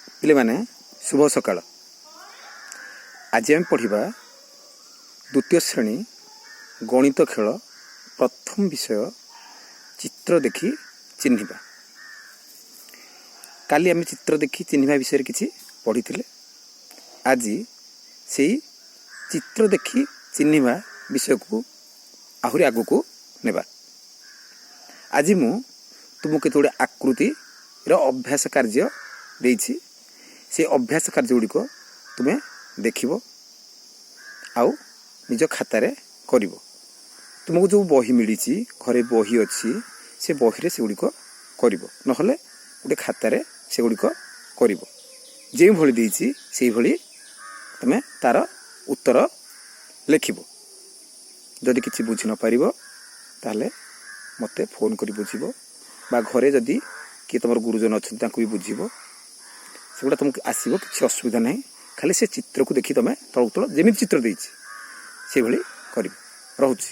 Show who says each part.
Speaker 1: ପିଲାମାନେ, ଶୁଭ ସକାଳ। ଆଜି ଆମେ ପଢ଼ିବା ଦ୍ୱିତୀୟ ଶ୍ରେଣୀ ଗଣିତ ଖେଳ, ପ୍ରଥମ ବିଷୟ ଚିତ୍ର ଦେଖି ଚିହ୍ନିବା। କାଲି ଆମେ ଚିତ୍ର ଦେଖି ଚିହ୍ନିବା ବିଷୟରେ କିଛି ପଢ଼ିଥିଲେ। ଆଜି ସେଇ ଚିତ୍ର ଦେଖି ଚିହ୍ନିବା ବିଷୟକୁ ଆହୁରି ଆଗକୁ ନେବା। ଆଜି ମୁଁ ତୁମକୁ କେତେ ଗୁଡ଼ିଏ ଆକୃତିର ଅଭ୍ୟାସ କାର୍ଯ୍ୟ ଦେଇଛି। ସେ ଅଭ୍ୟାସ କାର୍ଯ୍ୟ ଗୁଡ଼ିକ ତୁମେ ଦେଖିବ ଆଉ ନିଜ ଖାତାରେ କରିବ। ତୁମକୁ ଯେଉଁ ବହି ମିଳିଛି, ଘରେ ବହି ଅଛି, ସେ ବହିରେ ସେଗୁଡ଼ିକ କରିବ, ନହେଲେ ଗୋଟେ ଖାତାରେ ସେଗୁଡ଼ିକ କରିବ। ଯେଉଁଭଳି ଦେଇଛି, ସେଇଭଳି ତୁମେ ତାର ଉତ୍ତର ଲେଖିବ। ଯଦି କିଛି ବୁଝି ନ ପାରିବ, ତାହେଲେ ମୋତେ ଫୋନ୍ କରି ବୁଝିବ ବା ଘରେ ଯଦି କିଏ ତୁମର ଗୁରୁଜନ ଅଛନ୍ତି, ତାଙ୍କୁ ବି ବୁଝିବ। ସେଗୁଡ଼ା ତୁମକୁ ଆସିବ, କିଛି ଅସୁବିଧା ନାହିଁ। ଖାଲି ସେ ଚିତ୍ରକୁ ଦେଖି ତୁମେ ତଳକୁ ତଳ ଯେମିତି ଚିତ୍ର ଦେଇଛି, ସେଇଭଳି କରିବ। ରହୁଛି।